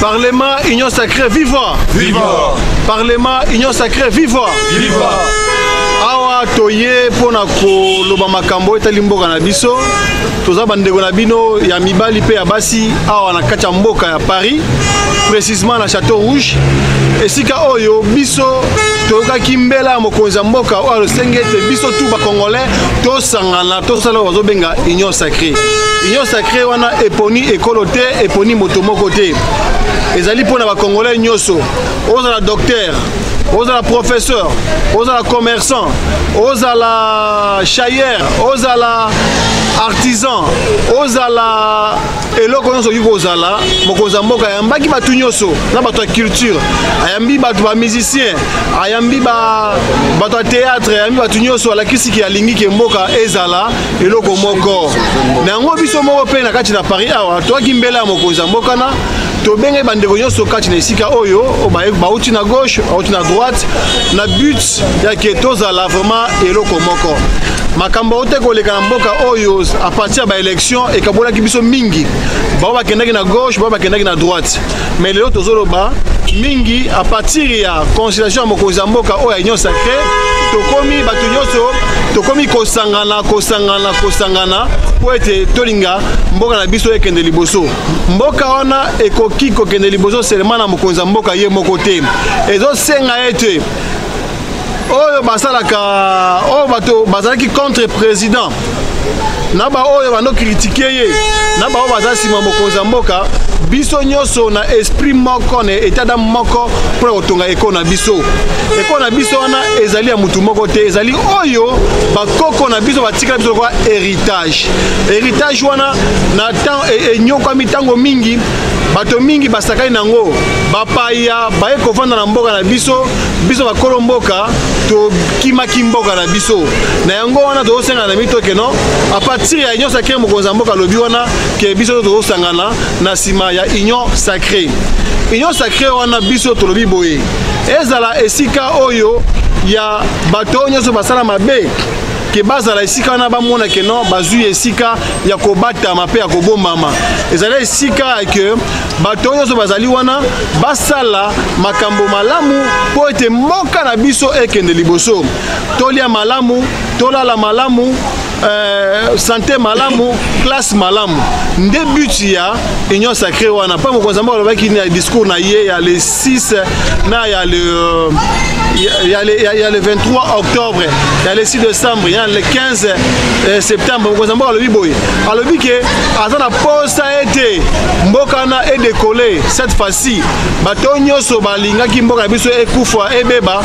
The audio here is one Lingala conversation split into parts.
Parlement Union Sacrée, viva! Viva! Parlement Union Sacrée, viva! Viva! Awa toye mpona koloba makambo etali mboka na biso. Toza bandeko na bino ya mibali mpe ya basi awa na kati ya mboka ya Paris, précisément na Château Rouge, esika oyo biso toyokaki mbela ya mokonzi ya mboka oyo alosengi ete biso tu bacongolais tosangana tosala oyo bazobenga Union Sacrée. Union Sacrée wana eponi ekolo te, eponi moto moko te, ezali mpona bacongolais nyonso. Ozala docteur, ozala professeur, ozala commerçant, ozala chailleur, ozala artisan, ozala eloko nyonso okoki kozala. Mokonzi ya mboka ayambaki bato nyonso na bato ya culture, ayambi bato ba musicien, ayambi bato ya théâtre, ayambi bato nyonso, alakisi ke alingi ke mboka ezala eloko moko. Na yango biso moko mpe na kati na Paris awa toyaki mbela ya mokonzi ya mboka na tobengaki bandeko nyonso kati na esika oyo bauti na gauche, bauti na droite, na but ya ke tozala vraiment eloko moko. Makambo oyo te koleka na mboka oyo à partir ya baélection ekabolaki biso mingi, bao bakendaki na gauche, bao bakendaki na droite. Mais lelo tozoloba mingi à partir ya consultation ya mokonzi ya mboka oyo ya Union Sacrée, tokomi bato nyonso tokomi kosangana, kosangana, kosangana po ete tolinga mboka na biso ekende liboso. Mboka wana ekoki kokende liboso seulement na mokonzi ya mboka ye moko te. Ezosenga ete oyo basalaka, oyo bato bazalaki contre président, na ba oyo bando critiquer ye, na ba oyo baza nsima mokonzi ya mboka, biso nyonso na esprit moko, na état d'âme moko mpona kotonga ekolo na biso. Ekolo na biso wana ezali ya mutu moko te, ezali oyo bakoko na biso batikala biso lokola héritage. Héritage wana na temps enyokwami ntango mingi, bato mingi basakani nango, bapaya baye kovanda na mboka na biso, biso bakolo mboka tokimaki mboka na biso. Na yango wana tozosengana na mito ke non, à partir ya Union Sacrée, mokonzi ya mboka alobi wana ke biso tozosangana na nsima ya Union Sacrée. Union Sacrée wana biso tolobi boye, ezala esika oyo ya bato oyo nyonso basala mabe, ke bazala esika wana bamona ke non, bazwi esika ya kobatama mpe ya kobombama. Ezali esika ya ke bato oyo nyonso bazali wana basala makambo malamu mpo ete mboka na biso ekende liboso. Tolia malamu, tolala malamu, santé malamu, classe malamu, nde but ya Union Sacrée wana. Mpo mokonzi ya mboka alobaki na discours na ye ya le 6 na ya le ya le, ya, ya le 23 octobre, ya le 6 décembre, ya le 15 septembre, mokonzi ya mboka alobi boye, alobi ke aza na posa ete mboka na edécoller cette fois-ci. Bato nyonso balingaki mboka na biso ekufa, ebeba,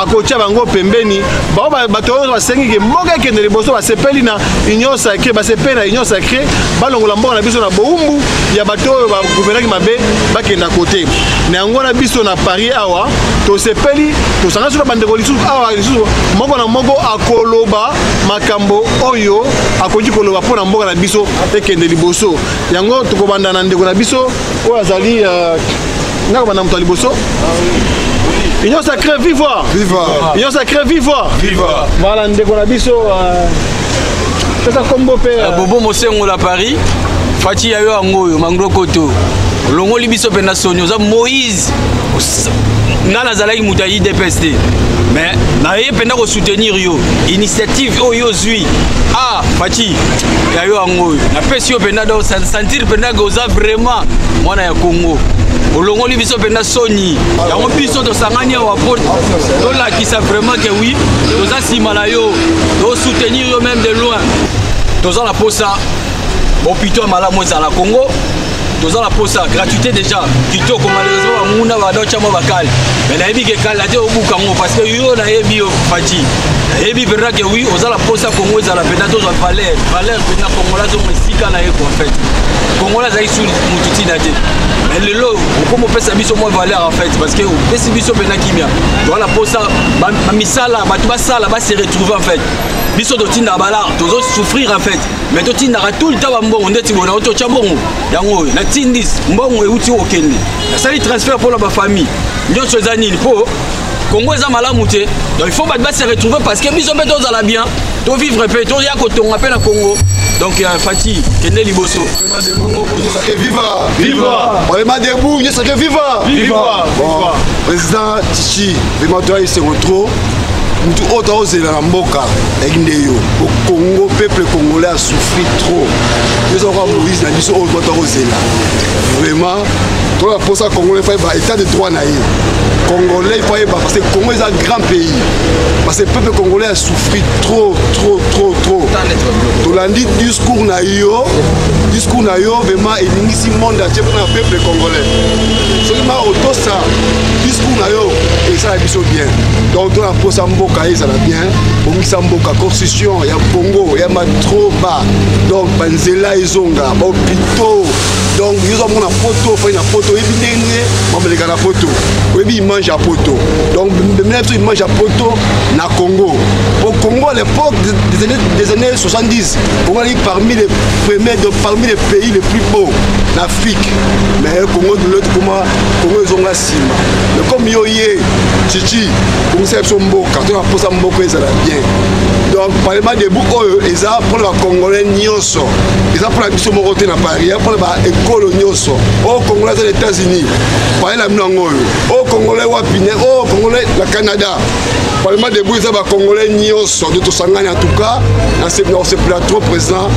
akotia bango pembeni. Bao bato oyo basengi ke mboka ekende liboso, basepeli na Union Sacrée, basepeli na Union Sacrée, balongola mboka na biso na bowumbu ya bato oyo bagouvernaki mabe, bakenda kote. Na yango na biso na Paris awa tosepeli, tosanga soki bandeko lisusu awa lisusu, moko na moko akoloba makambo oyo akoki koloba mpo na mboka na biso ekende liboso. Yango tokobanda na ndeko na biso oyo azali nakobanda moto ya liboso. Union Sacrée, viva! Viva! Union Sacrée, viva! Viva! Voilà, ndeko na biso, pesa kombo pe. Bobo Mosengo la Paris, Fatshi ya yo yango oyo manglo koto. Olongoli biso mpe na soni, oza Moïse. Nga nazalaki moto ya UDPS te, mais naye mpenza kosoutenir yo initiative oyo ozwi. Ah, Fatshi ya yo yango oyo, napesi yo mpenza donc sentir mpenza ke oza vraiment mwana ya Congo. Olongoli biso mpenza soni, yango biso tosangani awa po tolakisa vraiment ke oui, toza nsima na yo, tosoutenir yo même de loin. Toza na posa hôpitaux ya malamu ezala na Congo, toza na posa gratuité déjà kitoko. Malheureusement banguna badotya mwa bakale, mais nayebi ke kala te obuka yango, parce que yo nayebi yo Fatshi, nayebi mpenza ke oui, oza na posa Congo ezala mpenza, tozwa valeur, valeur mpenza Congo azonga esika. mosika na ye en fait. Congolais azalaki su motu ntina te, mais lelo okoma opesa biso mwa valeur en fait, parce que opesi biso mpenza kimia. Toza na mposa bamisala, bato basala, base retrouver en fait. Biso totindaka balare, tozosouffrir en fait, mais totindaka tout le temps bambongo. Ndeti boye na totya mbongo yango oyo, natindi mbongo euti kokende, nasali transfert mpona bafamille nyonso. Eza nini? Mpo Congo eza malamu te. Donc il faut bato base retrouver, parce que biso mpe tozala bien, tovivre mpe, toya kotonga mpe na Congo. Donc Fatshi, kende liboso. Viva! Viva! Parlement debout, Nyesake viva! Viva! Bon, président Tshi, vraiment toi esengo trop. Mutu oyo tozela na mboka eyaki nde yo. Au Congo, peuple congolais a souffri trop. Yo oza Moïse na biso oyo toa tozela. Vraiment, tola posa congolais faut yeba état de droit na ye. Congolais, il faut yeba, parce que Congo est un grand pays. Parce que le peuple congolais a souffri trop, trop, trop, trop. Tolandi discours na yo, discours na yo vraiment elingisi monde entier mpona peuple congolais. Soki ma otosa discours na yo, esala biso bien. Donc tona mposa mboka ezala bien, bongisa mboka, constitution ya Congo ya ma trop bas. Donc banzela ezonga, bahôpitaux. Donc yo ozomona poto, ofai na poto, oyebi ndenge mameleka na poto, oyebi image ya poto. Donc bemela biso image ya poto na Congo. Au Congo, à l'époque des années 70, Congo ali parmi les premiers, donc parmi les pays les plus beaux d'Afrique. Mais Congo de l'autre, comment Congo ezonga nsima? Mais comme yo ye Tshi, bongisa biso mboka, to na mposa mboka ezala bien. Donc parlement debout oyo eza mpona bacongolais nyonso, eza mpona biso moko te na Paris, eza mpona baekolo nyonso. Oyo congolais aza na États-Unis, parle na bino yango oyo. Oyo congolais wapi ne, oyo congolais na Canada, parlement debout eza bacongolais nyonso nde tosangani. En tout cas, nasepela trop, président.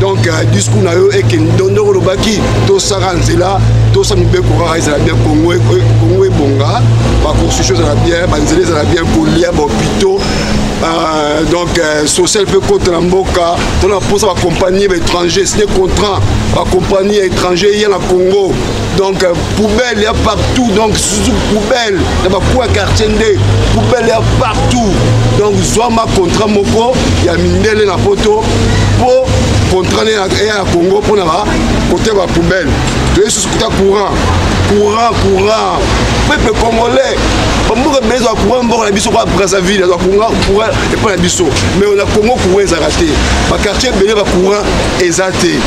Donc discours na yo ekende ndenge olobaki, tosala nzela, tosala mibeko kaka ezala bien, Congo, Congo ebonga, baconstitution ezala bien, banzela ezala bien, kolia, bahôpitaux, donc social mpe kota na mboka. Tona mposa bacompagnie baétranger signé contrat, bacompagnie étranger ya na Congo. Donc poubelle ya partout, donc surtout poubelle na baku ya quartier nde poubelle ya partout. Donc zwama contrat moko ya mindele na poto mpo contrat eya na Congo mpona bakote bapoubelle. Toye susu kuta courant, courant, courant. Peuple congolais, bamboka ebele ezwaka courant, mboka na biso kwa Brazzaville azwa courant, courant epai na biso. Mais na Congo courant ezalaka te, baquartier ebele bacourant eza te.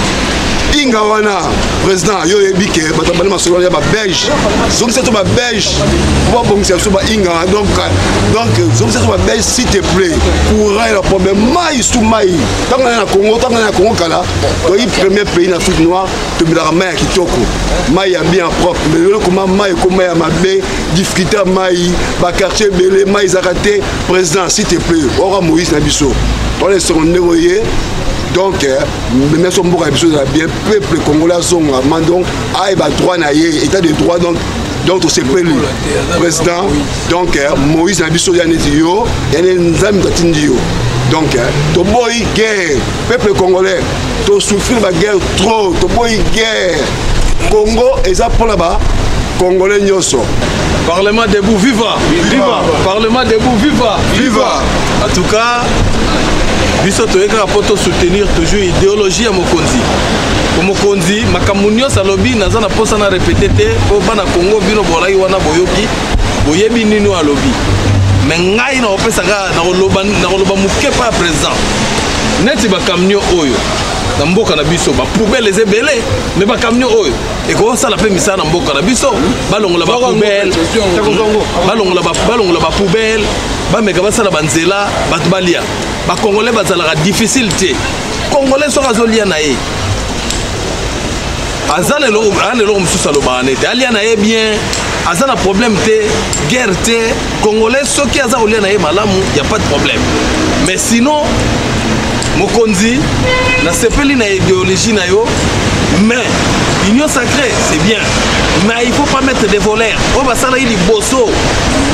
Inga wana, président, yo oyebi ke bato bali masolo ya babelge, zongisa to babelge po babongisa biso bainga wana. Donc zongisa to babelge, s'il te plaît. Courant ela problème, mai su mai. Ntango na Congo, ntango na Congo kala, toyaki premier pays na Afrique noire, tomelaka mai ya kitoko, mai ya bien propre. Mais lelo koma mai ekoma ya mabe, difficulté ya mai, baquartier ebele mai ezalaka te. Président, s'il te plaît, oka Moïse na biso, tona esengo ndenge oye. Donc meme so mboka na biso ezala bien, peuple congolais azonga ma, donc ayeba droit na ye, état de droit. Donc tosepeli, président. Donc Moïse na biso, ya neti yo, ya neti Nzambe atindi yo. Donc toboyi guerre, peuple congolais tosouffrir baguerre trop, toboyi guerre. Congo eza mpona bacongolais nyonso. Parlement debout, viva! Viva! Parlement debout, viva! Viva! En tout cas, biso toye kaka mpo tosoutenir toujours idéologie ya mokonzi. Po mokonzi, makambo nyonso alobi, naza na mposa na répéter te, mpo bana Congo, bino bolaki wana, boyoki, boyebi nini oyo alobi. Me ngai nakopesa kaka, nakoloba moke pa ya président. Neti bacamion oyo na mboka na biso, bapoubelle eza ebele, me bacamion oyo ekosala mpe misala na mboka na biso. Balongola bapoubelle, balongola bapoubelle, bameka basala banzela, bato balia. Bacongolais bazalaka difficile te. Congolais soki azolia na ye, aza na eloko mosusu alobaka nete alia na ye bien, aza na problème te, guerre te. Congolais soki aza kolia na ye malamu, ya pas de problème. Mais sinon, mokonzi, nasepeli na idéologie na yo, mais union sacrée, c'est bien, mais il faut pas mettre des voleurs oyo basalaki liboso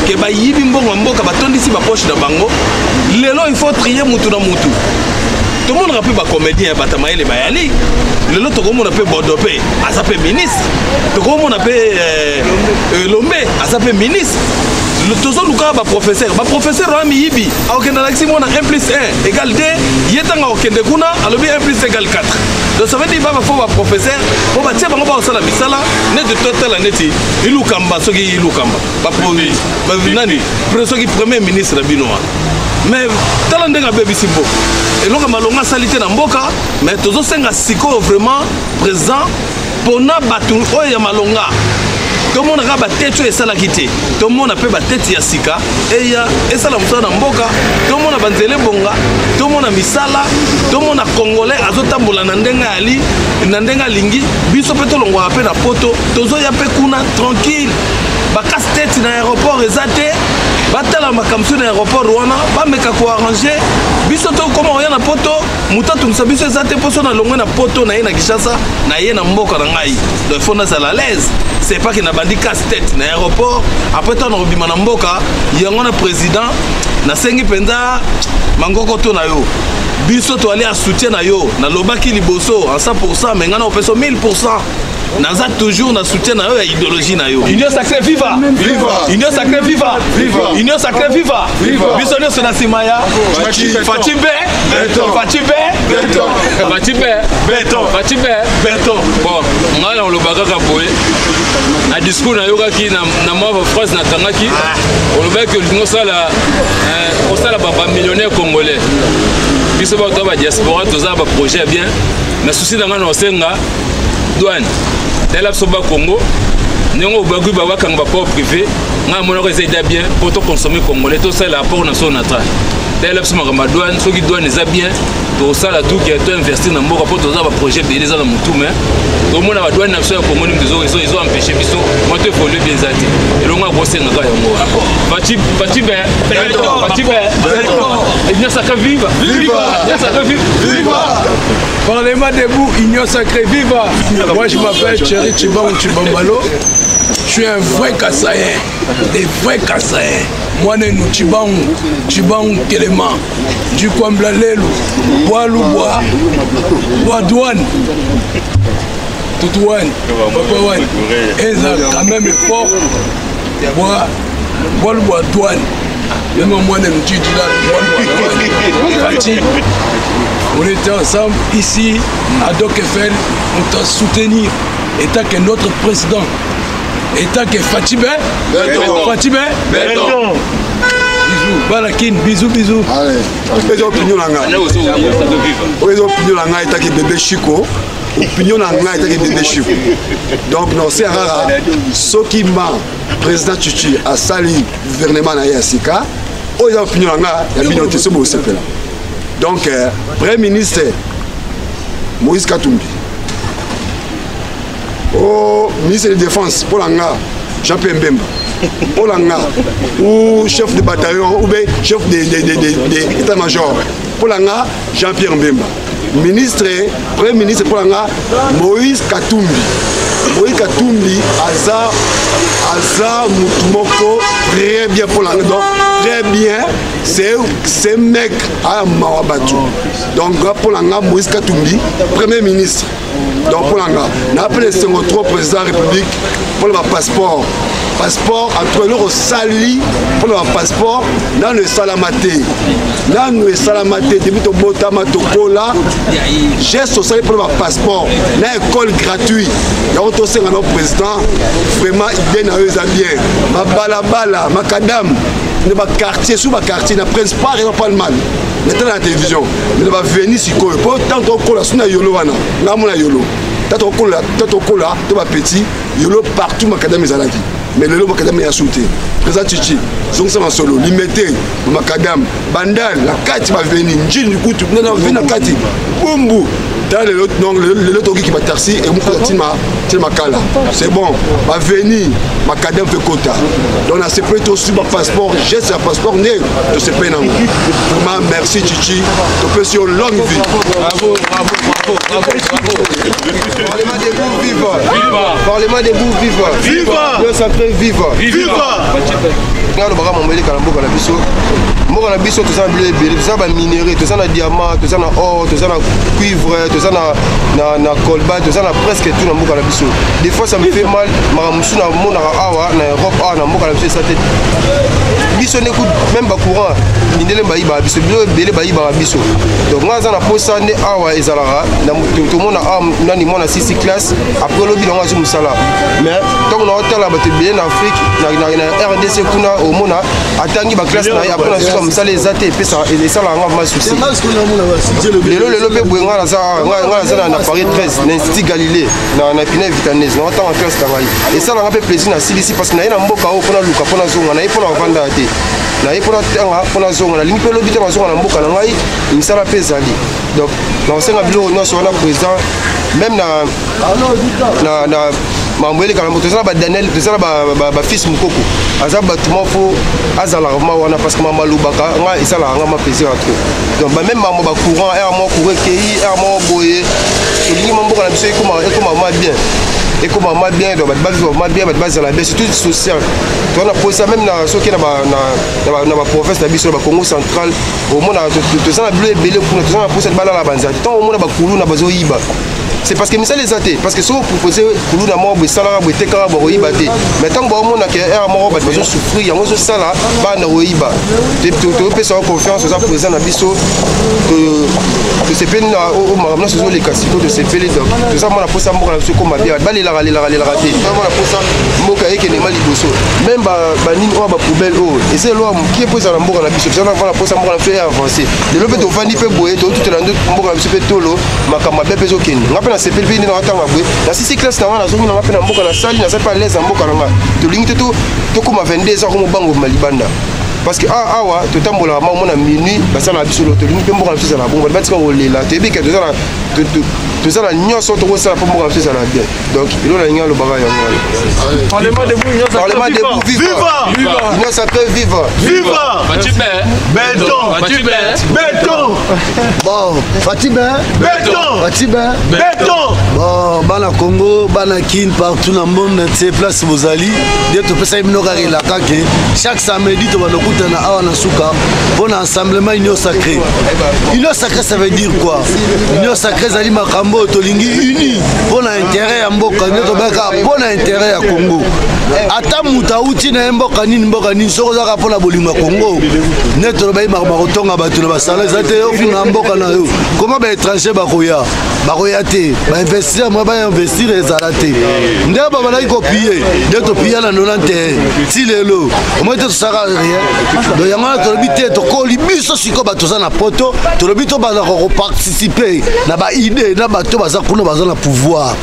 ke bayibi mbongo ya mboka, batondisi bapoche na bango. Lelo il faut trier mutu na mutu. Tomonaka mpe bacomédien ya bato mayele bayali. Lelo tokomona mpe Bodo mpe aza mpe ministre, tokomona mpe Elombe aza mpe ministre. Tozolukaka baprofesseur, baprofesseur wana miyibi. Akokende, alakisi mwana 1 plus 1 égale 2. Ye ntango akokende kuna, alobi 1 plus 1 égale 4. Donc ça veut dire bafaux baprofesseur mpo batia bango bakosala misala neti totala neti Ilukamba. Soki Ilukamba nani, soki premier ministre na bino wana, mais tala ndenge abebisi mboka. Eloko malonga asali te na mboka. Mais tozosenga sikoyo vraiment président, mpona bato oyo ya malonga, tomonaka bateti oyo esalaki te, tomona mpe bateti ya sika eya esala mosala na mboka, tomona banzela ebonga, tomona misala, tomona Congolais azotambola na ndenge ali, na ndenge alingi. Biso mpe tolongwaka mpe na Poto, tozoya mpe kuna tranquille. Bacasse-tête na aéroport eza te. Batala makambo mosusu na aéroport wana, bameka koarranger biso. Tokóma koya na Poto, moto atungisa biso eza te. Mposo nalongwe na Poto, na ye na Kinshasa, na ye na mboka na ngai, donc il faut nazala à l'aise. C'est pas que na bandi casse-tête na aéroport, après ntango nakobima na mboka yango. Na président, nasengi mpenza mangoko to na yo, biso toali ya soutien na yo. Nalobaki liboso en 100, mais ngai na opesa 1000. Naza toujours na soutien na yo ya idéologie na yo. Union sacrée viva! Viva! Union sacrée viva! Viva! Union sacrée viva! Viva! Biso nyonso na nsima ya Fatshi. Fatshi be. Béton. Fatshi be. Béton. Fatshi be. Béton. Fatshi be. Béton. Bon, ngai na koloba kaka boye: na discours nayokaki, na mwa baphrase nakangaki, olobaki olingi osala osala bamillionnaire congolais. Biso bato ya badiaspora toza na baprojet ya bien. Na souci na ngai, na osenga douane, tala biso Bakongo ndenge obagui bakanga baport privé. Ngai amonaka eza ida bien mpo toconsommer congolais, tosala apport na so natural. Tala biso makambo ya douane. Soki douane eza bien, tosala tuke toinvestir na mboka, mpo toza baprojet ebele eza na motu. Mais tomona badouane na biso ya Kongo nini ezo empêcher biso mwa to évolue bien, eza te. Elongo akosengaka yango wana. Fatshi be, Fatshi be, Union sacrée viva! Viva! Union sacrée viva! Viva! Parlement debout, Union sacrée, viva! Moi, je m'appelle Thierry Chibang Chibambalo. Je suis un vrai Kassaïen, des vrais Kassaïens. Moi, nous Chibang, Chibang Kelema, du Kwambla Lelu, Bois Bois, Bois Douane, Toutouane, Papa Wane. Et ça, quand même fort, Bois, Bois Bois Douane. Même moi, nous Bois Bois Douane. Fatshi, on était ensemble ici à Doc Eiffel, on t'a soutenu en tant que notre président. En tant que Fatshi be, Béton. Fatshi be, Béton. Bisous, Balakin, bisous, bisous. Allez, eza opinion na ngai. Oyo eza opinion na ngai etaki bébé Chiko. Opinion na ngai etaki bébé Chiko. Donc nosenga kaka, soki ma président Tshitshi asali gouvernement na ye ya sika, oyo eza opinion na ngai, ya bino te, so bosepela. Donc premier ministre Moïse Katumbi, o ministre de défense mpo na nga Jean Pierre Mbemba, mpo na nga ou chef de bataillon ou bien chef de état major, mpo na nga Jean Pierre Mbemba. Ministre, premier ministre, mpo na nga Moïse Katumbi. Moïse Katumbi aza mutu moko très bien mpo na nga, donc très bien. C'est mec aya mawa bato. Donc nga, mpo na nga Moïse Katumbi premier ministre. Donc mpo na nga, naapele esengo trop président ya République mpona bapasseport. Passeport entre eloko osali mpona bapasseport, nano esalama te, nano esalama te depuis tobotama tokola. Geste osali mpona bapasseport na école gratuit, yango tosenga na président. Vraiment, idée na yo eza bien. Babalabala macadam na baquartier, su baquartier na principal eza pas mal. Natala na télévision, mais na baveni sikoyo, mpo ntango tokola su na Yolo wana, nga mona Yolo, ta tokola to bapeti Yolo, partout macadam ezalaki. Mais lelo macadam ya su te. Président Tshitshi, zongisa masolo Limete macadam, Bandal na kati, baveni Njini kutu na veni na kati Bumbu. Tala lelo, donc lelo tokiki bataxi emokota ntina Makala, c'est bon. Baveni macadam mpe kota. Donc nasepeli, tosui bapasseport, geste ya passeport nde tosepeli nango. Vraiment merci Tshitshi, topesi yo longue vie. Bravo, bravo, bravo, bravo, bravo. Parlement debout, viva! Viva! Parlement debout, viva! Viva! Union sacrée, viva! Viva! Nga lobaka mambo eleka na mboka na biso. Mboka na biso toza na biloko ebele, toza ba minerais, toza na diamant, toza na or, toza na cuivre, toza na, na, na colba, toza na presque tout na mboka na biso. Des fois ça me fait mal, makambo mosusu namonaka awa na Europe, awa na mboka na biso eza te. Biso nde kutu même ba courant mindele bayibaka biso, biloko ebele bayibaka biso. Donc nga aza na posa nde awa ezalaka tomona awa nani mwana sisi classe après lobi nango azwi mosala. Mais ntango naotala bato ebele na Afrique, na RDC kuna omona atangi baklasse na ye, après na suka mosala eza te, esalaka nga vraiment souci. Lelo lelo mpe boye nga naza na Paris 13 na Institut Galilée na Epinay Vitanese, naotanga classe na ngai, esalaka mpe plaisir nasilisi parce que naye na mboka oyo mpona luka mpona zonga, naye mpona kovanda te, naye mpona tanga mpona zonga, nalingi mpe lobi te nazonga na mboka na ngai, misala mpe ezali. Donc nakosenga biloko nyonso wana président, même na makambo elekaka na toza na badaniel, toza na bafils mokoko, aza bato moko fo azalaka ma wana parce que makambo alobaka nga esalaka nga ma plaisir ya trop. Donc bameme makambo bacourant, heure moko courant ekei, heure moko boye, tolingi ma mboka na biso ekoma ma bien, ekoma ma bien. Donc bato bavivre ma bien, bato bazala bien, surtout social. Toza na posa même na soki na baprovince na biso na bacongo central, omona toza na bilo ebele kuna, toza na posa balala banzala. Ntango omona bakuluna bazoyiba, c'est parce que misala eza te, parce que soki opropose kuluna moko boye esalaka boye etekaka bakoyiba te. Mais ntango baomonaka heure moko bato bazosouffrir, yango ezosala bana koyiba. Topesa yo confiance, oza président na biso, tosepeli na makambo nyonso ezoleka sikoyo, tosepeli. Donc toza mwana mposa mboka na biso ekoma bien, balelaka lelaka lelaka te, toza mwana mposa mboka ekende ma liboso. Même banini oyo bapoubele oyo eza eloko ya mokie mpo ezala na mboka na biso, toza na mposa mboka na biso e avance. Lelo mpe tovandi mpe boye, totutela nde mboka na biso mpe tolo makambo mabe mpe ezokende. Nga mpe nasepeli mpe nde nakatanga boye, nasisi classe na nga, nazongi na nga mpe na mboka, nasali, naza mpe à l'aise na mboka na nga. Tolingi te tokóma 22 ans komobango ma libanda, parce que awa totambolaka ma omona minuit basalaka biso lo. Tolingi mpe mboka na biso ezala bongo, bato batika kolela, toyebi ke toza na nyonso tokosala mpo mboka na biso ezala bien. Donc eloko nalingi alobaka yango wana. Parlement debout, Union Parlement debout, viva! Union sacrée, viva! Viva! Béton! Béton! Bon, Fatih Béton! Fatih Béton! Bon, bana Congo, bana Kin, partout dans le monde entier, place bozali, nde topesaki bino kaka elaka ke chaque samedi tobanda kokutana awa na suka mpo na assemblement Union sacrée. Union sacrée, ça veut dire quoi? Union sacrée ezali makambo oyo tolingi uni mpo na intérêt ya mboka, nde tobengaka mpo na intérêt ya Congo. Ata moto awuti na ye mboka nini, mboka nini, soki ozaka mpo na bolingo ya Congo, nde tolobaki makambo kotonga bato na basala eza te, ofinga mboka na yo. Koma baétranger bakoya, bakoya te, bainvestir mwa bainvestir ezala te. Nde babandaki kopie, nde topia na 91 ti lelo, omoi te tosalaka rien. Donc yango wana tolobi te, tokoli biso sikoyo bato toza na poto, tolobi tobandaka koparticipe na baide na bato baza kuna, baza na pouvoir,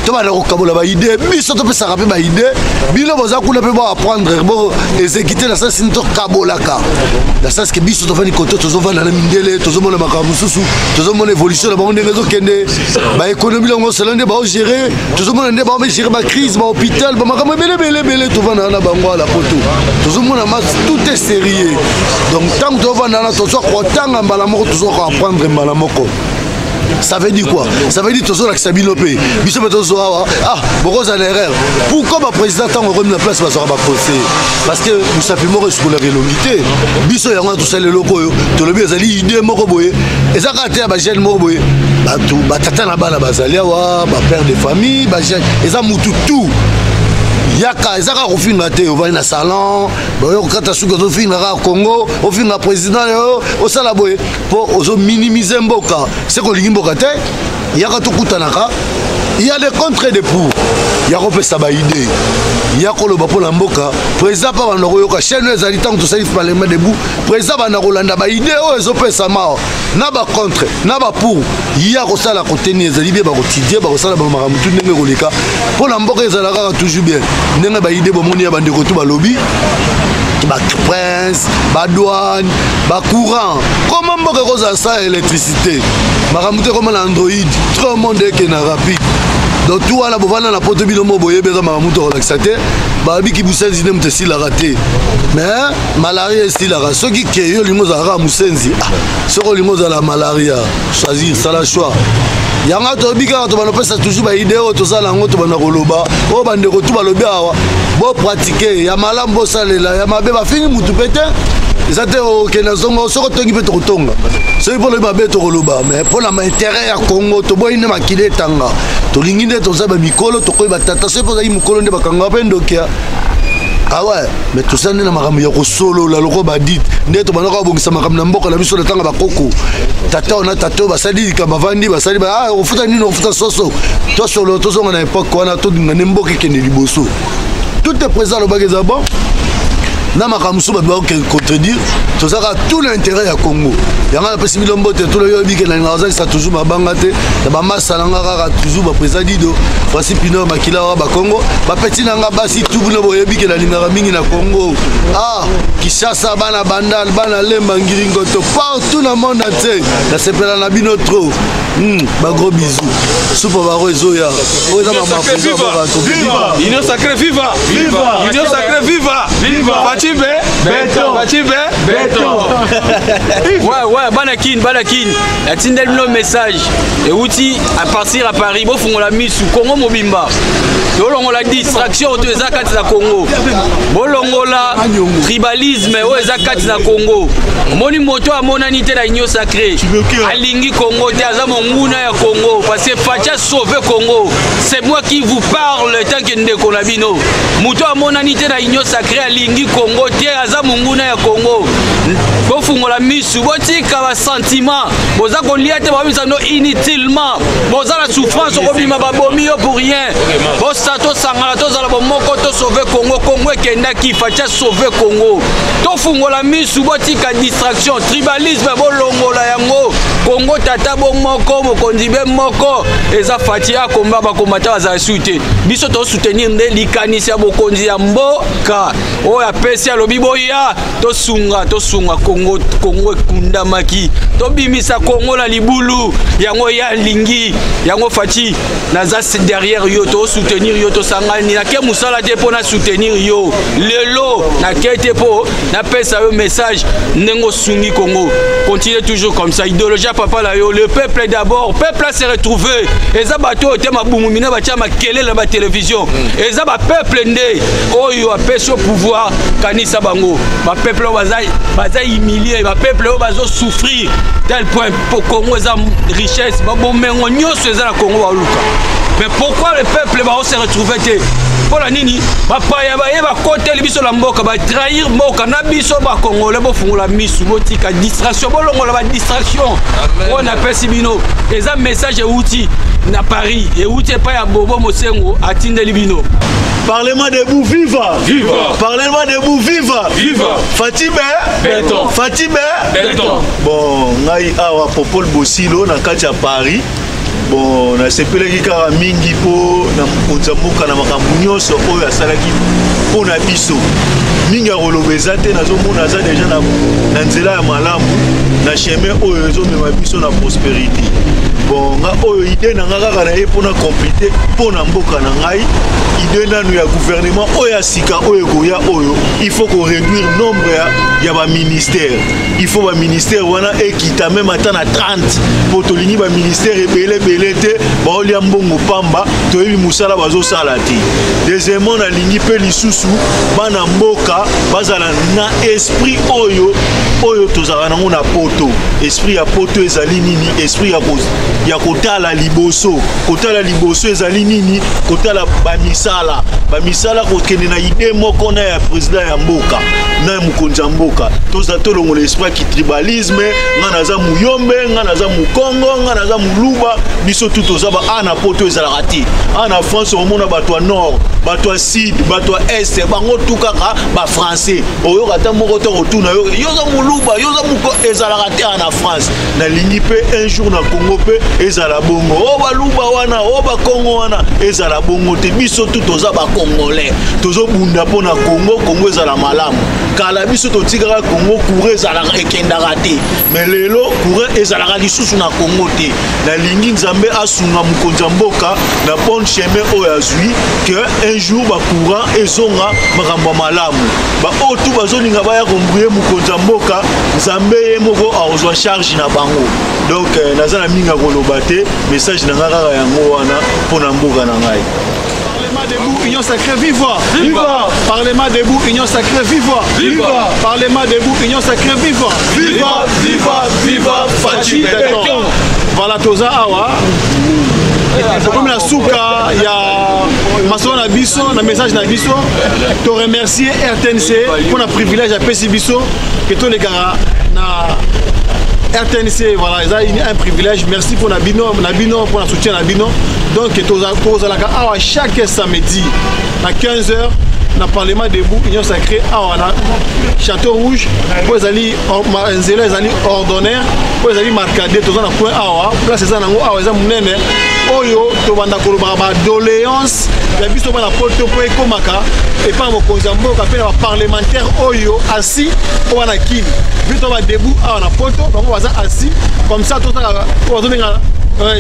tobanda kokabola baide. Biso topesaka mpe baide, bino boza kuna mpe boapprendre, bo exécute na sasi nini tokabolaka na sasi ke biso tofandi kote, tozovanda na mindele, tozomona makambo mosusu, tozomona évolution na bango ndenge ezokende, baéconomie yango selo nde baogere, tozomona nde baogere bacrise, bahôpital, bamakambo ebele ebele ebele. Tovanda na bango ala poto, tozomona ma tout est sérieux. Donc ntango tovanda na tozwa kotanga mbala moko, tozwa koapprendre mbala moko. Ça veut dire quoi? Ça veut dire tozolakisa bino mpe biso mpe tozwa awa. Ah, bokozala na erreur. Pourquoi baprésident ntango okomi na place bazwaka baconseil? Parce que mosapi moko esukolaka elongi te. Biso yango wana tosala eloko oyo tolobi ezali idée moko boye, eza kaka te ya bajeune moko boye, bato batata na bana bazali awa, bapère de famille, bajeune, eza mutu tout yaka. Eza kaka kofinga te, ovandi na salon, oyo kokata suki, ozofinga kaka Congo, ofinga président yo, osala boye mpo ozominimize mboka, se kolingi mboka te. Yaka tokutanaka, il y a des contre et des pour, ya kopesa baide, ya koloba mpo na mboka. Président mpa banda koyoka chaîne oyo ezali ntango tosali parlement debout, président banda kolanda baide oyo ezopesama na bacontre na bapour, ya kosala koteni ezali bien, bakotidie, bakosala bamakambo tu ndenge koleka mpo na mboka ezala kaka toujours bien. Ndenge baide bomoni ya bandeko tu balobi, baprince, badouane, bacourant, koma mboka ekozala sa électricité, makambo te ekoma na android, trop monde eke na rapide. Donc tout wana bovanda na poto bino mo boyebi eza makambo moto akolakisa te. Babiki busenzi nde moto esilaka te, mais malaria esilaka. Soki ke yo olingi ozala kaka mosenzi, ah, soki olingi ozala malaria, choisir, sala choix. Yango toyebi kaka tobanda kopesa toujours baide oyo tozala yango, tobanda koloba oyo bandeko tu balobi awa, bopratike ya malamu, bosalela ya mabe. Bafingi mutu mpe te, eza te okende zongo. Soki otongi mpe tokotonga, soki mpo olobi mabe tokoloba, mais mpo na intérêt ya Congo toboyi nde makili etanga. Tolingi nde toza bamikolo, tokoyi batata. Soki mpo ozalaki mokolo nde bakanga mpe ndokia. Ah ouais, mais tosala nde na makambo ya kosolola lokola badite nde tobandaka kobongisa makambo na mboka na biso na ntango bakoko. Tata oyo na tata oyo basali likambo, bavandi, basali, ah, ofuta nini, ofuta soso. Tosolo, tozonga na époque wana, tolinga nde mboka ekende liboso. Tout est présent, alobaki eza bon na makambo mosusu bato bakoke contredire. Tozalaka tout l'intérêt ya Congo. Yango napesi bino mbote. Tolo yoyebi ke nalingaka kozalisa toujours mabanga te na bamasa na nga, kaka toujours baprésident Dido, Francis Pinor, makila wa bakongo, bapeti na nga basi tu. Bino boyebi ke nalingaka mingi na Congo, ah, Kinshasa, bana Bandal, bana Lemba, Ngiringoto, partout na monde entier, nasepela na bino trop. Bagros bisous. Supa baro ezoya oyo eza mama. Union sacrée, viva! Viva! Union sacrée, viva! Viva! Fatshi be béton! Fatshi be béton! Ouais, bana Kin, bana Kin, natindeli bino message euti à partir à Paris. Bofungola misu, Congo mobimba, tolongola distraction oyo eza kati na Congo, bolongola tribalisme oyo eza kati na Congo. Omoni moto amonani te na Union sacrée, alingi Congo te, aza monguna ya Congo, parce que Fatshi a sauvé Congo. C'est moi qui vous parle tant que ndeko na bino. Moto amonani te na Union sacrée alingi Congo te, aza monguna ya Congo. Bofungola misu, botika basentiment. Boza kolia te, babimisa no inutilement. Boza na souffrance, okobima babomi yo pour rien. Bosa tosangana, tozala bomoko, tosauve Congo. Congo ekendaki, Fatshi sauve Congo. Tofungola misu, botika distraction, tribalisme, bolongola yango. Congo tata bo moko, mokonzi be moko, eza Fatshi. Akomba bakombata bazala su te. Biso tosoutenir nde likanisi ya bokonzi ya mboka oyo apesi, alobi boya tosunga, tosunga Congo. Congo ekundamaki, tobimisa Congo na libulu. Yango ye alingi yango. Fatshi, naza derrière yo, tosoutenir yo, tosangani. Nake mosala te mpo na soutenir yo lelo, nake te mpo napesa yo message ndenge osungi Congo. Continue toujours comme ça, idéologie ya papa na yo, le peuple d'abord. Peuple a se retrouver. Eza bato oyo te mabumu mine batia makelele na batelevizio, eza bapeuple nde oyo apesi yo pouvoir. Kanisa bango, bapeuple oyo baza humilie, bapeuple oyo bazosouffrir tel point. Po Congo eza richesse, babomengo nyonso eza na Congo baoluka, mais pourquoi le peuple bao se retrouve te? Mpo na nini bapaya baye bakoteli biso na mboka, batrahir mboka na biso? Bakongole, bofungola misu, botika distraction, bolongola badistraction oyo napesi bino. Eza message euti na Paris, euti epai ya Bobo Mosengo, atindeli bino. Parlement debout, viva! Viva! Parlement debout, viva! Viva! Fatshi be! Béton! Fatshi be! Béton! Bon, ngai awa Popol Bosilo na kati ya Paris. Bon, nasepelaki kaka mingi mpo na mokonzi ya mboka na makambo nyonso oyo asalaki mpo na biso. Mingi ya koloba eza te. Nazomona aza deja na nzela ya malamu, na chemin oyo ezomema biso na prospérité. Bon, nga oyo idée na nga kaka na ye mpona compléter mpo na mboka na ngai, idée nanu ya gouvernement oyo ya sika oyo ekoya oyo, il faut koréduire nombre ya baministère. Il faut baministère wana ekita même ata na 30, mpo tolingi baministère ebele ebele te, baolia mbongo pamba, toyebi mosala bazosala te. Deuxièmement, nalingi mpe lisusu bana mboka bazala na esprit oyo tozalaka nango na poto. Esprit ya poto ezali nini? Esprit ya kotala liboso. Kotala liboso ezali nini? Kotala bamisala, bamisala, kokende na idée moko na ya président ya mboka, na mokonzi ya mboka. Toza tolongola esprit ya tribalisme: nga naza muyombe, nga naza mokongo, nga naza moluba. Biso tu toza ba a na poto ezalaka te. A na France omona bato ya nord, bato ya sud, bato ya est, bango tu kaka bafrançais. Oyoka ata moko te kotuna yo: yo oza moluba, yo oza moko? Ezalaka te a na France. Nalingi mpe un jour na Congo mpe ezala bongo. O baluba wana, o bakongo wana, ezala bongo te. Biso tu toza bacongolais, tozobunda mpo na Congo. Congo ezala malamu. Kala biso totikaka Congo, courant ezalaka ekendaka te, mais lelo courant ezalaka lisusu na Congo te. Nalingi Nzambe asunga mokonzi ya mboka na bonne chemin oyo azwi, que un jour bacourant ezonga, makambo ya malamu. Baoyo tu bazolinga baya kombrouiller mokonzi ya mboka, Nzambe ye moko akozwa charge na bango. Donc naza na mingi ya koloba te, message na ngai kaka yango wana mpo na mboka na ngai. Parlement debout, Union sacrée, viva! Viva! Parlement debout, Union sacrée, viva! Viva! Parlement debout, Union sacrée, viva! Viva, viva, viva Fatshi Béton! Voilà, toza awa. Tokomi na suka ya masolo na biso, na message na biso. To remercier RTNC pour na privilège apesi biso que tolekaka na RTNC. Voilà, eza un privilège. Merci pour na bino, na bino pour na soutien na bino. Donc tozalaka awa chaque samedi na 15h na Parlement debout, Union sacrée, awa na Château Rouge, po ezali nzela ezali ordonnaire, po ezali marcade. Toza na coin awa, place eza nango awa eza monene. Oyo tobanda kolobaka badoléance ya biso bana poto mpo ekomaka epai mokonzi ya mboka mpe na baparlementaire oyo asi oyo wana kini. Biso badebout awa na poto, bango baza asi comme ça. Tozalaka oyo bazobenga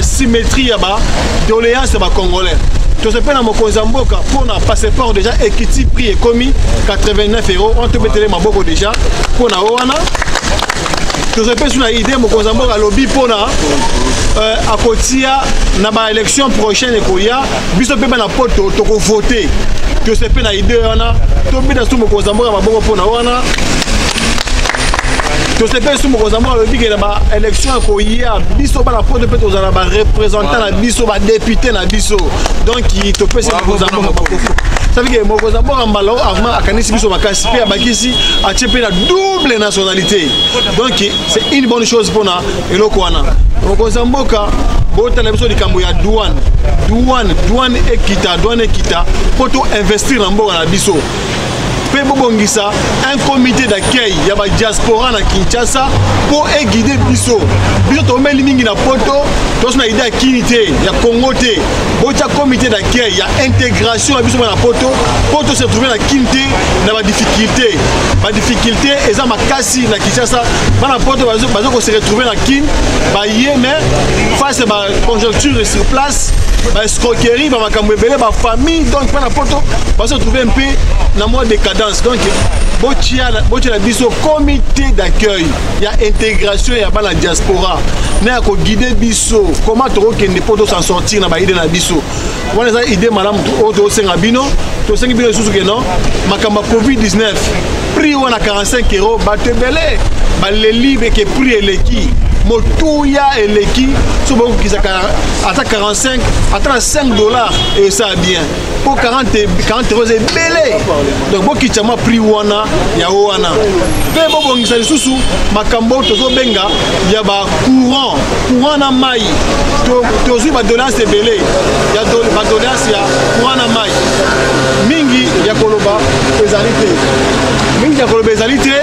symétrie ya badoléance ya bacongolais. Toza mpe na mokonzi ya mboka mpona passeport déjà ekiti, prix ekomi 89 euro wana. Tobetele maboko déjà mpona o wana. Toza mpe su na idée, mokonzi ya mboka alobi mpona akotia na baélection prochaine ekoya, biso mpe bana poto tokovote. Toza mpe na idée wana, tobeta su mokonzi ya mboka maboko mpona wana. Toza mpe su, mokonzi ya mboka alobi ke na baélection ekoya, biso bana poto mpe tozala na bareprésentant na biso, badéputé na biso. Donc topesi mokonzi ya mboka maboko. Ça veut dire mokonzi ya mboka mbala oyo avant akanisi biso makasi mpe abakisi, atie mpe na double nationalité. Donc c'est une bonne chose mpona eloko wana. Mokonzi ya mboka, botala biso likambo ya douane. Douane, douane ekita, douane ekita mpo to investir na mboka na biso. Mpe bobongisa un comité d'accueil ya badiaspora na Kinshasa mpo eguide biso. Biso tomeli mingi na poto, toso na idée ya kini te, ya Congo te. Botia comité d'accueil ya intégration ya biso bana poto mpo to se retrouve na kini te na badifficulté. Badifficulté eza makasi na Kinshasa. Bana poto bazo kose retrouve na kini, baye, mais face ya baconjoncture sur place, baescroquerie, bamakambo ebele, bafamille. Donc bana poto bazo retrouve mpe na mwa décadence. Donc botiela biso comité d'accueil ya intégration ya bana diaspora na ya koguide biso comment tokokende mpo tosan sortir na baidée na biso wana. Eza idée malamu oyo tosenga bino. Tosengi bino lisusu ke non, makambo ya COVID-19, prix wana 45 euro, bato ebele baleli beke prix eleki, motuya eleki. So bokokisaka ata 45, ata na 5 dollars, esala bien, mpo 40 euro eza ebele. Donc bokitisa mwa prix wana ya o wana. Mpe bobongisa lisusu makambo oyo tozobenga ya bacourant, courant na mai. Tozwi badoléance ebele ya badoléance ya courant na mai. Mingi ya koloba ezali te, mingi ya koloba ezali te.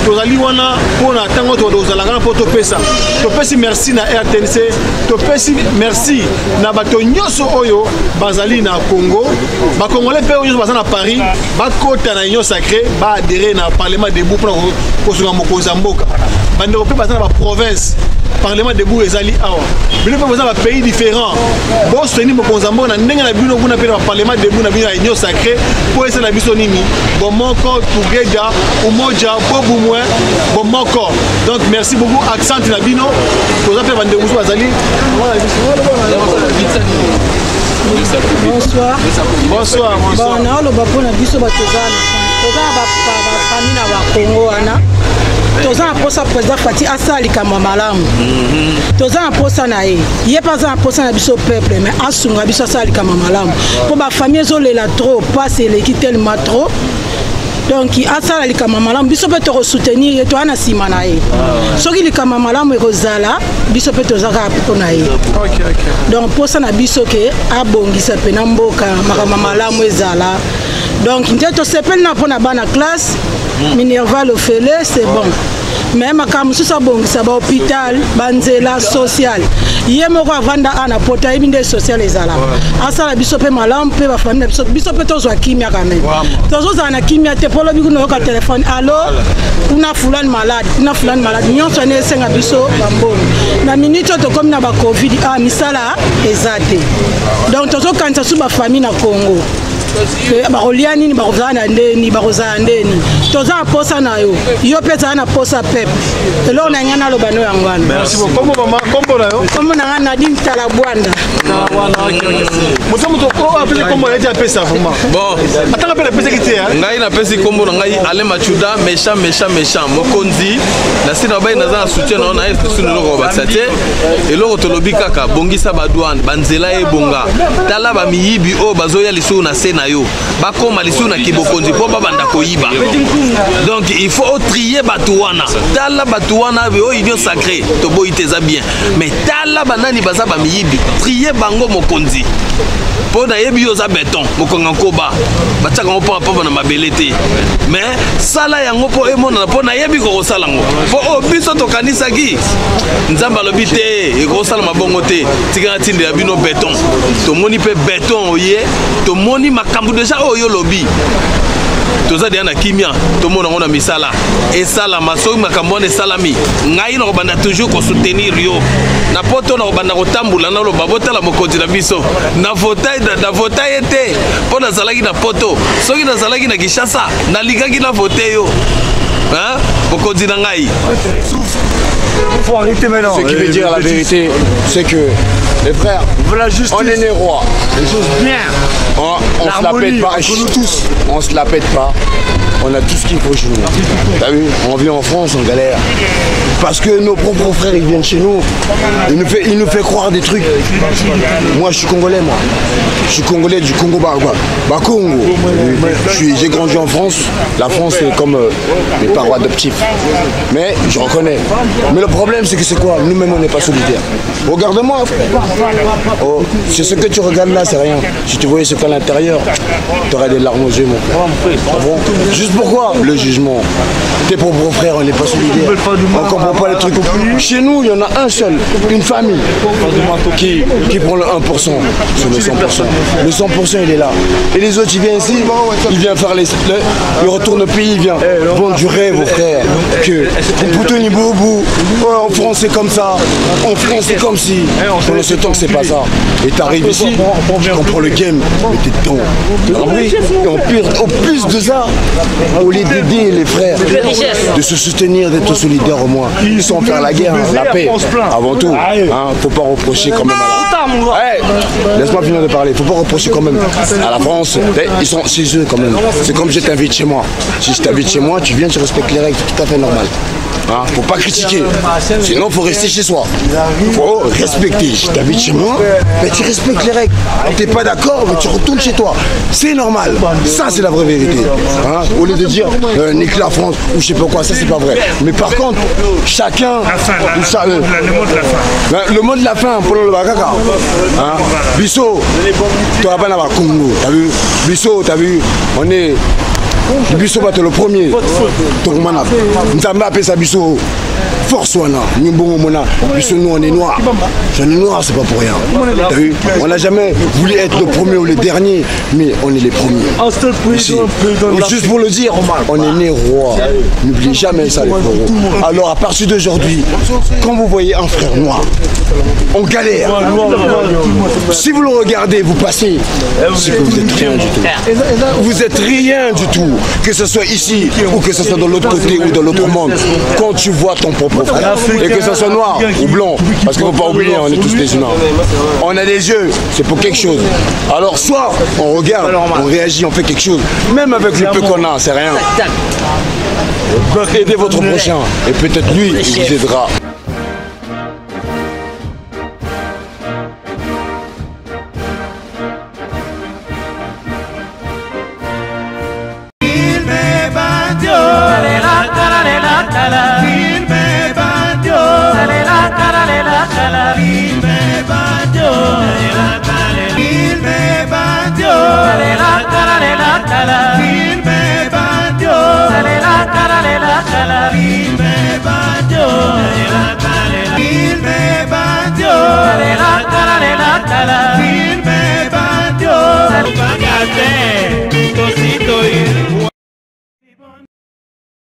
Tozali wana mpona ntango tozalaka mpo topesa. Topesi merci na RTNC, topesi merci na bato nyonso oyo bazali na Congo, bacongolais mpe oyo nyonso baza na Paris, bakota na Union sacrée, baadhérer na Parlement debout mpona kosunga mokonzi ya mboka. Bandeko mpe baza na baprovince, Parlement debout ezali awa. Bino mpe boza bapays différent, boseni mokonzi ya mboka na ndenge na bino kuna mpe na baparlement debout na bino ya Union sacrée mpo esala biso nini? Bomoko, together, umoja, bobumwe, bomoko. Donc merci beaucoup, accent na bino. Toza mpe bandeko mosusu bazali. Bonsoir. Bonsoir, bonsoir. Bon, naoloba mpona biso bato toza na bafamille na bakongo wana. Toza na mposa président Fatshi asala likambo ya malamu. Toza na mposa na ye, ye mpe aza na mposa na biso peuple, mais asunga biso, asala likambo ya malamu mpo bafamille ezolela trop, mpasi eleki tellement trop. Donc asala likambo ya malamu, biso mpe tokosoutenir ye, toya na nsima na ye. Soki likambo ya malamu ekozala, biso mpe toza kaka mpo na ye. Donc mposa na biso ke abongisa mpena mboka, makambo ya malamu ezala. Donc nde tosepeli na mpo na bana classe, minerval ofele, c'est bon. Mais makambo mosusu, abongisa bahôpital, banzela, social. Ye moko avanda a na poto, ayebi nde social ezalaka. Asala biso mpe malamu, mpe bafamille na biso, biso mpe tozwa kimia. Quand même tozozala na kimia te, mpo lobi kuna oyoka telefone: "Allo, kuna fulani malade, kuna fulani malade." Nyonso wana esenga biso bambongo. Na minute oyo tokómi na bacovid, a misala eza te. Donc tozokanisa su bafamille na Congo bakolia nini, bakozala na ndeni, bakozala ndeni. Toza na posa na yo, yo mpe ezala na posa pepe. Eloko na ngai naloba no yango wana. Merci beaucoup. Kombo mama, kombo na yo? Kombo na ngai Nadine Talabwanda. Moto moto oyo apesi kombo na ye te, apesa vraiment. Bon. Atanga mpe napesaki te. Ngai napesi nkombo na ngai Alain Machuda. Méchant, méchant, méchant mokonzi na nsina babai, naza na soutien na yo na ye. Sunu eloko kobakisa te. Eloko tolobi kaka, bongisa badouane, banzela ebonga. Tala bamiyibi oyo bazoya lisusu na se na yo, bakóma lisusu na kibokonzi mpo babanda koyiba. Donc il faut otrier bato wana. Tala bato wana oyo, union sacrée toboyi te, eza bien, mais tala banani baza bamiyibi, trier bango, mokonzi, mpo nayebi yo oza beton mokonga nkoba. Batiaka yango mpo apamba na mabele te, mais sala yango mpo emonana, mpo nayebi kokosala yango. Mpo oyo biso tokanisaki, Nzambe alobi te, ekosala mabongo te. Tikanga tindela bino beton. Tomoni mpe beton oye, tomoni makambo deja oyo olobi. Toza deya na kimia, tomona yango na misala esalama. Soki makambo wana esalami, ngai nakobanda toujours kosoutenir yo na poto, nakobanda kotambola, naloba: "Botala mokonzi na biso." Na vota ye te mpo nazalaki na poto. Soki nazalaki na Kinshasa, nalingaki na vote yo, mokonzi na ngai. Faut arrêter maintenant. Ce qui veut dire la vérité, c'est que les frères, la justice. On est né roi. Les choses bien. On se la pète pas. Entre nous tous. On se la pète pas. On a tout ce qu'il faut chez nous. T'as vu? On vit en France, on galère. Parce que nos propres frères, ils viennent chez nous. Ils nous fait croire des trucs. Moi, je suis congolais, moi. Je suis congolais du Congo, bah, quoi. Bah, Congo. J'ai grandi en France. La France, c'est comme mes parents adoptifs. Mais je reconnais. Mais le problème, c'est que c'est quoi? Nous-mêmes, on n'est pas solidaires. Regarde-moi, frère. Oh, c'est ce que tu regardes là, c'est rien. Si tu voyais ce qu'à l'intérieur, tu aurais des larmes aux yeux, mon frère. Bon, juste pourquoi? Le jugement. Tes propres frères, on n'est pas solidaires. On comprend pas les trucs. Chez nous, il y en a un seul, une famille, qui prend le 1% sur le 100%. Le 100%, il est là. Et les autres, ils viennent ici, ils viennent faire les. Ils retournent au pays, ils viennent vendre du rêve aux frères. Que Poutoni Boubou, en France c'est comme ça, en France c'est comme si. Pendant ce temps que c'est pas ça. Et t'arrives ici, tu comprends le game, mais t'es dedans. T'as compris? Et en pire, au plus de ça, au lieu d'aider les frères, de se soutenir, d'être solidaire au moins, sans faire la guerre, hein, la paix, avant tout. Hein, faut pas reprocher quand même à la... Hey, laisse-moi finir de parler. Faut pas reprocher quand même à la France. Eh, ils sont chez eux quand même. C'est comme je t'invite chez moi. Si je t'invite chez moi, tu viens, tu respectes les règles, c'est tout à fait normal. Hein, faut pas critiquer. Sinon, faut rester chez soi. Faut respecter. Je t'invite chez moi, mais tu respectes les règles. T'es pas d'accord, mais tu retournes chez toi. C'est normal. Ça, c'est la vraie vérité. Hein, au lieu de dire nique la France ou je sais pas quoi, ça c'est pas vrai. Mais par contre, chacun. La fin, la, ça, le mot de la fin. Le mot de la fin pour le kaka. Hein, biso, toi pas na Congo, t'as vu? Biso, t'as vu? On est biso bato le premier tokomana. Nzambe apesa biso force wana mbongo mona biso. Nous, on est noir. J'en ai noir, c'est pas pour rien. T'as vu? On n'a jamais voulu être le premier ou le dernier, mais on est les premiers ici. Donc, juste pour le dire, on est né roi. N'oubliez jamais ça, les frérots. Alors à partir d'aujourd'hui, quand vous voyez un frère noir en galère, si vous le regardez, vous passez, c'est que vous êtes rien du tout. Vous êtes rien du tout, que ce soit ici ou que ce soit de l'autre côté ou dans l'autre monde. Quand tu vois ton propre frère, et que ce soit noir ou blanc, parce qu'il ne faut pas oublier, on est tous des humains, on a des yeux, c'est pour quelque chose. Alors soit on regarde, on réagit, on fait quelque chose, même avec le peu qu'on a, c'est rien. Aidez votre prochain et peut-être lui, il vous aidera. Filme bato, banga te.